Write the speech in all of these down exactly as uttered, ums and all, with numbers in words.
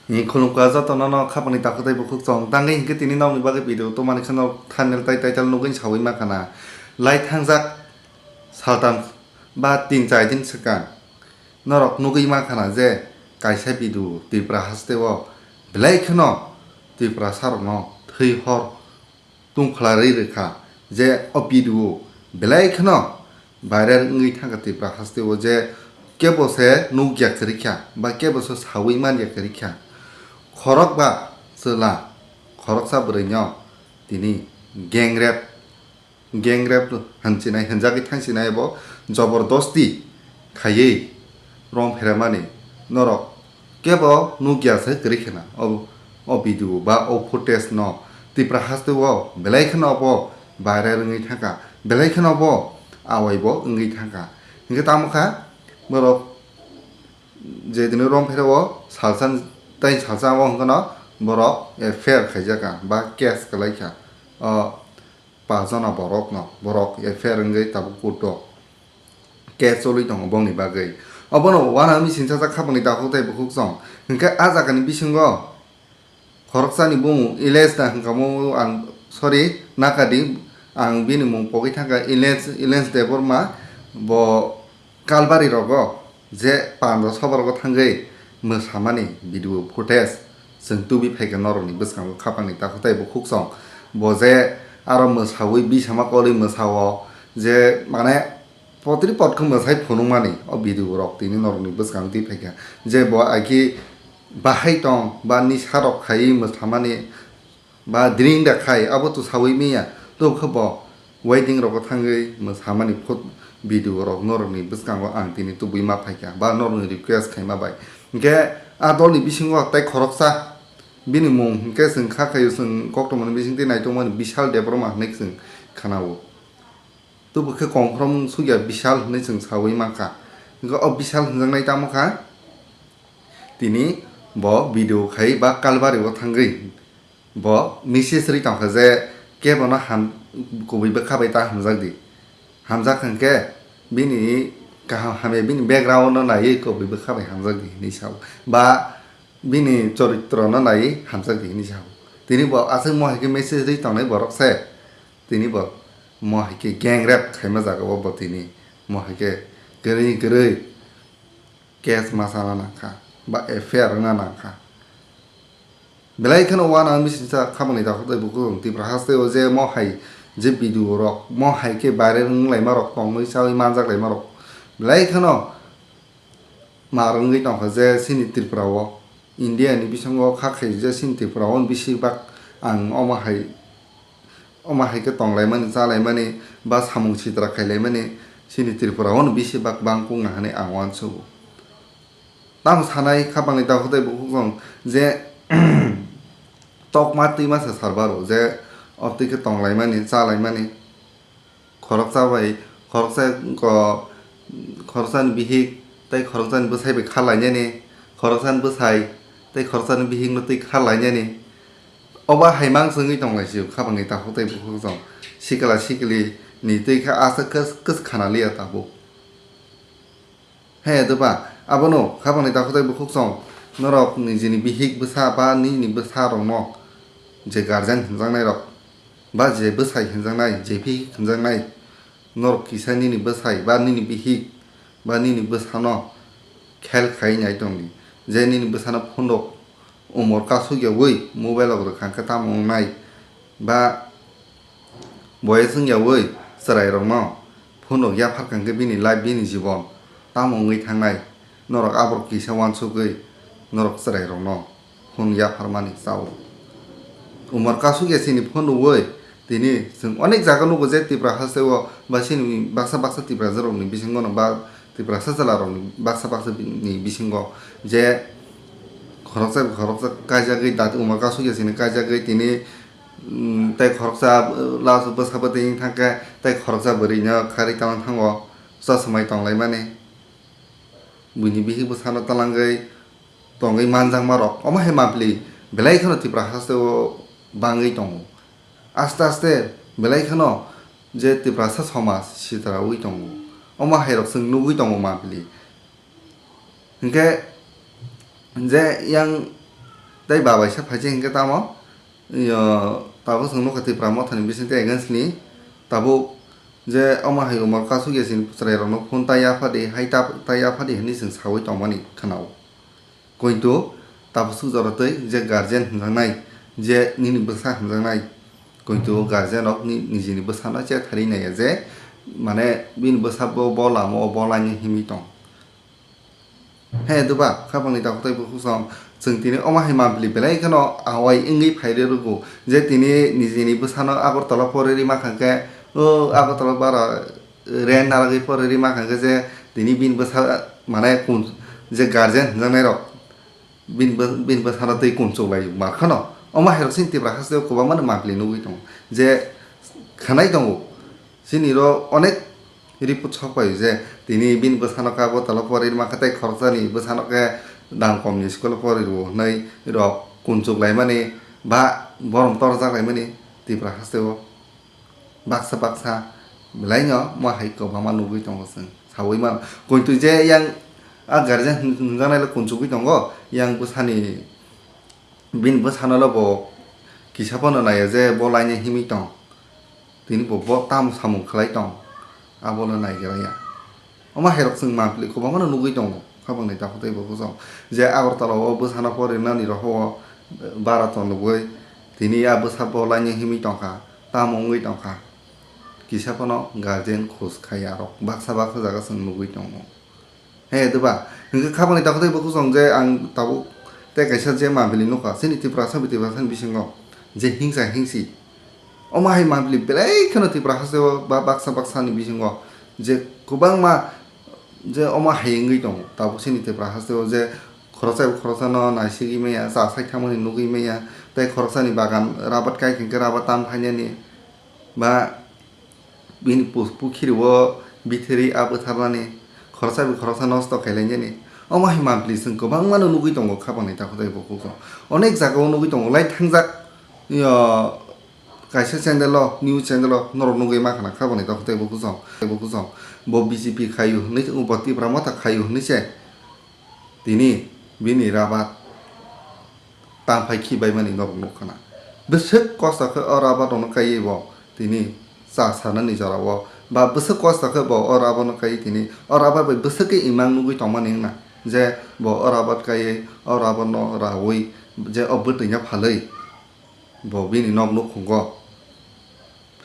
Ni khulumkha jotono no khapangni takhuk tei bukhuk chong tangwi hinkhe tini nokni bagwi video tomani kheno thumbnail tei title nugwi sawi mankha na. Lai thangjak saltam ba tin char din swkang norok nugwi mankha na je kaisa video Tripura hasteo belai kheno Tiprasa rokno thwi hor tungphla rwi rwkha je o video belai kheno viral wngwi thangkha Tripura hasteo je kebo se nukya kwrwikha ba kebo se sawi manya kwrwikha. Khorokba chwla khoroksa bwrwino tini gang rape, gang rape hinsinai hinjagwi thangsinai bo jobordosti khaiwi rom pheramani norok kebo nukya se kwrwi khena o, o video ba o footage no Tripura hasteo belai kheno bo viral wngwi thangkha, belai kheno bo awai bo wngwi thangkha. Hinkhe tamo kha borok je dino rom pherao salsa tei salsa o hwnkheno borok F I R khaijakha ba case kwlaikha. O pajana borokno borok F I R wngwi tabuk court o case choli tongo bongni bagwi. Obono uanang mising sajak khapangni takhuk tei bukhuk chong. Hinkhe a jagani bisingo khoroksani bumung Iles da hwnkamo ang, sorry, nakadi, ang bini mung pogwi thangkha Iles, Iles Debbarma. Bo Kalbari rogo je pando soba rogo thangwi mwsamani video footage chwng tubui phaikha norokni bwskango khapangni takhuk tei bukhuk chong. Bo je aro mwsawi bisama kolwi mwsao je mane potri pot khe mwsai phunukmani o video rok tini norokni bwskango twi phaikha je bo aki bahai tong ba nisa rok khaiwi mwsamani ba drink da khai abo to sawi miya, to khe bo wedding rogo thangwi mwsamani phut video rok norokni bwskango ang tini tubui ma phaikha ba norokni request khaima bai. Hinkhe a dolni bisingo tei khoroksa bini mung hinkhe chwng kha khaio, chwng koktwmani bisingtwi naitokmani Bishal Debbarma hinwi chwng khanao. Tubukhe kongkhrom sukya Bishal hinwi chwng sawi mankha. Hinkhe o Bishal hinjaknai tamo kha? Tini bo video khai ba Kalbari o thangwi bo message ri tongkha je kebono ham-, kubui bwkha bai ta hamjak di. Hamjak hinkhe bini kaham hamya bini background no naiwi kubui bwkha bai hamjak di hinwi sao. Ba bini choritro no naiwi hamjak di hinwi sao. Tini bo aswk mo hai khe message ri tongnai borok se. Tini bo mo hai khe gang rape khaima jaga o bo tini mo hai khe kwrwi kwrwi case ma sana nangkha ba F I R wngna nangkha. Belai kheno uanang misingsa khapangni takhuk tei bukhuk chong Tripura hasteo je mo hai je video rok mo hai khe viral wnglaima rok tongwi chawi manjak laima rok belai kheno mar wngwi tongkha je chini Tripura o, India ni bisingo kha khai je chini Tripura o bisi bak ang omo hai, omo hai khe tonglaimani chalaimani ba samung sitra khailaimani chini Tripura o bisi bak bangkuk na hinwi ang uansugo. Tamo sanai khapangni takhuk tei bukhuk chong je tokma twima se sarbaro je obtwi khe tonglaimani chalaimani. Khoroksa bai khoroksa ko-, khoroksani bihik tei khoroksani bwsai bai kha lainani, khoroksani bwsai tei khoroksani bihikno twi kha lainani. Obo hai mang chwngwi tong lai sio khapangni takhuk tei bukhuk chong sikla sikli ni twi kha aswk kwch-, kwchwk khana liya tabuk. He doba, abono khapangni takhuk tei bukhuk chong norok nijini bihik bwsa ba nini bwsa rokno je guardian hwnjaknai rok ba je bwsai hwnjaknai, je bihik hwnjaknai, norok kisa nini bwsai ba nini bihik ba nini bwsano khel khai nai tongdi. Je nini bwsano phone rok umor kasuk yaui mobile rok rwkha hwnkhe tamo wngnai? Ba boyes wngyaui chwrairokno phone rok yaphar kha hwnkhe bini life, bini jibon tamo wngwi thangnai? Norok aborok kisa uansukgwi norok chwrairokno phone yapharmani chao. Umor kasuk ya chini phone rwui tini chwng onek jaga nugo je Tripura hasteo ba chini baksa baksa Tiprasa rokni bisingo no ba Tiprasa chwla rokni baksa baksa ni bisingo je khoroksa khoroksa kaijagwi dati umor kasuk ya chini kaijagwi tini, mm, tei khoroksa, uh, last bwsa bwtwi wng thangkhe tei khoroksa bwrwino kharwi tangwi thango chosmai tonglaimani. Buini bihik bwsano twlangwi tongwi manjakmarok omo hai mapli belai kheno Tripura hasteo bangwi tongo. Aste aste belai kheno je Tiprasa somaj sitraui tongo. Omo hairok chwng nugwi tongo mapli. Hinkhe je yang Tei babaisa phaisa hinkhe tamo, yo, tabuk chwng nukha Tipra Mothani bisingtwi against ni tabuk je omo hai umor kasuk ya chini chwrairokno phone ta yapha di, hai ta, ta yapha di hinwi chwng saui tongmani khwnao. Kointu tabuk suk jora twi je guardian hwnjaknai, je nini bwsa hwnjaknai, kointu guardian rok ni, nijini bwsano chetharwi naiya je, mane, bini bwsa bo, bo lama o bo lainwi himwi tong. He, duba, khapangni takhuk tei bukhuk song, chwng tini omo hai mampli belai kheno awai wngwi phai rwrwgo, je tini nijini bwsano Agartala porwi rima kha khe, o Agartala bara rent narwgwi porwi rima kha khe je tini bini bwsa, mane, kun, je guardian hwnjaknai rok, bini bw-, bini bwsano twi kunchuk lai mar khano. Omo hai rok chini Tipra hasteo kwbangma no mampli nugwi tongo, je khanai tongo. Chini ro onek report sok pai je tini bini bwsano khe Agartala porwi rima khe tei khoroksani bwsano khe dam komni school o porwi rwo hwnwi rok kunchuk laimani ba borom torjak laimani Tipra hasteo baksa baksa belaino mo hai kwbangma nugwi tongo chwng saui mano. Kointu je yang a guardian hwn-, hwnjaknai le kunchugwi tongo, yang bwsani bini bwsano le bo kisa phano naiya je bo lainwi himwi tong. Tini bo, bo tamo samung khlai tong, abono naigra ya. Omo hai rok chwng mampli kwbangma no nugwi tongo, khapangni takhuk tei bukhuk song. Je Agartala o bwsano porwi rinani rohor o bara tonlogwi tini a bwsa bo lainwi himwi tongkha, tamo wngwi tongkha. Kisa phano guardian khus khaiya rok baksa baksa jaga chwng nugwi tongo. He, duba, hwnkhe khapangni takhuk tei bukhuk song je ang tabuk tei kaisa je mampli nukha, chini Tiprasa, Tiprasani bisingo je hingsa hingsi. Omo hai mampli belai kheno Tipra hasteo ba baksa baksani bisingo je kwbangma je omo hai wngwi tongo. Tabuk chini Tipra hasteo je khoroksa bai khoroksano naisigwi maya, cha sai thangmani nugwi maya, tei khoroksani bagan rabat kai hwnkhe rabat tam phainani ba bini pus-, pukhiri o bithiri a bwtharnani, khoroksa bai khoroksa nosto khailainani. Omo hai mampli chwng kwbangma no nugwi tongo khapangni takhuk tei bukhuk song. Onek jaga o nugwi tongo, lai thangjak, yo, kaisa channel o, news channel o norok nugwi mankha na khapangni takhuk tei bukhuk song, tei bukhuk song. Bo B J P khaio hwnwi, bo Tipra Motha khaio hwnwi se. Tini bini rabat tamphai khibaimani norok nukha na. Bwswk kosto khe o rabat rokno kaiwi bo tini cha sanani jorao ba bwswk kosto khe bo o rabat no kaiwi tini o rabat bai bwswk khe imang nugwi tongmani wngna je bo o rabat kaiwi o rabat no raui je o bwtwi no phalwi bo bini nok nukhungo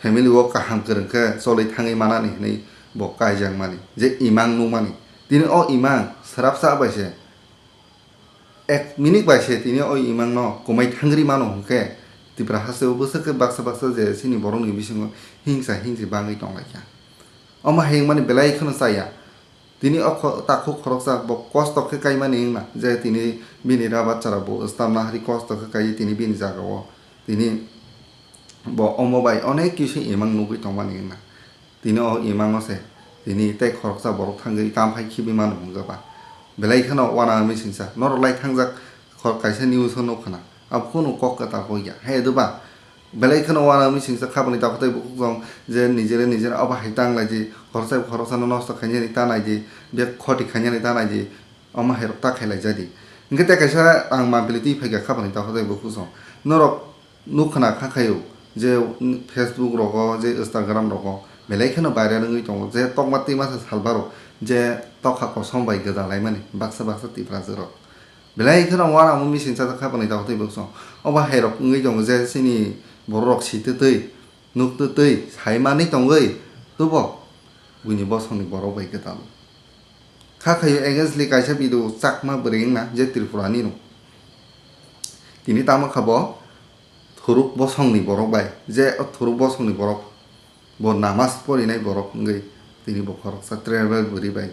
family o kaham kwrwng khe cholwi thangwi manani hwnwi bo kaijakmani je imang nukmani. Tini o imang swrapsa bai se, ek minute bai se tini o imang no kwmai thangri mano hwnkhe Tipra hasteo bwswk khe baksa baksa je chini borokni bisingo hingsa hingsi bangwi tonglaikha. Omo hai wngmani belai kheno chaya. Tini o kho-, takhuk khoroksa bo kosto khe kaimani wngna je tini bini rabat chara bo stamna hari kosto khe kaiwi tini bini jagao tini bo omo bai onek kisi imang nugwi tongmani wngna. Tini o imango se tini tei khoroksa borok thangwi tamphai khibi mano hwnjaba. Belai kheno uanama misingsa norok lai thangjak khor-, kaisa news o nukha na abo kunu kok kwtal kok ya. He duba, belai kheno uanama misingsa khabangni takhuk tei bukhuk song je nijere nijere obo hai tang lai di, khoroksa bai khoroksano nosto khainani ta nai di, bek khoti khainani ta nai di, omo hai rok ta khailai ja di. Hwnkhe tei kaisa ang mampli twi phaikha khabangni takhuk tei bukhuk song. Norok nukha na kha khaio je Facebook rogo, je Instagram rogo belai kheno viral wngwi tongo je tokma twi masa salbaro je tokha kosom bai gwdalaimani baksa baksa Tiprajwk rok. Belai kheno uanama misingsa khabangni takhuk tei bukhuk song. Obo hai rok wngwi tongo je chini borok rok sitwtwi, nuktwtwi, saimanwi tongwi tubo buini bosongni borok bai gwdalo. Kha khaio againstly kaisa video Chakma bwrwi wngna je Tripura ni no. Tini tamo kha bo thuruk bosongni borok bai, je o thuruk bosongni borok bo namas porinai borok wngwi tini bo khoroksa tribal bwrwi bai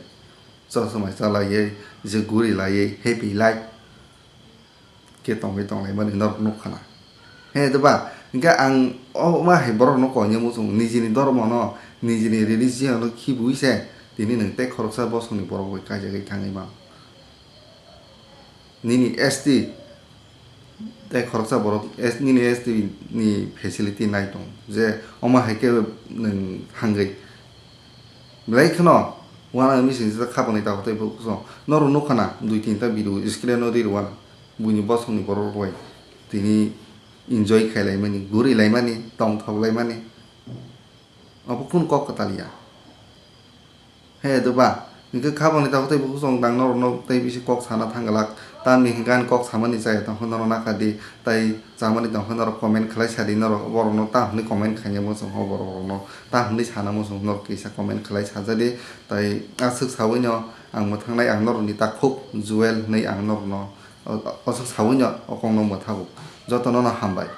chosomai chalaiwi je guri laiwi happy life khe tongwi tonglaimani norok nukha na. He, duba, hwnkhe ang o ma hai borok no koinwi muchung, nijini dhormo no, nijini religion no khibiwi se tini nwng tei khoroksa bosongni borok bai kaijagwi thangwi mano. Nini S T tei khoroksa borok S-, nini S T ni facility nai tong je omo hai khe nwng thangwi belai kheno uanama misingsa khabangni takhuk tei bukhuk song. Norok nukha na dui tinta video screen o ri rwna. buini bosongni borok bai tini enjoy khailaimani, gurilaimani, tongthoklaimani. Obo kunu kok kwtal ya. He doba, hinkhe khabangni takhuk tei bukhuk chwng dang norokno tei bisi kok sana thangglak. Tamni hinkhe ani kok samani chaya tongkha norok nakha di, tei chamani tongkha norok comment khlai sadi, norok borokno tam hwnwi comment khaina muchung ho, borok rokno tam hwnwi sana muchung norok kisa comment khlai sajadi. Tei aswk sawino ang mwthangnai, ang norokni takhuk Joel hwnwi ang norokno o-, o-, aswk sawino o kokno mwthago. Jotono no hambai.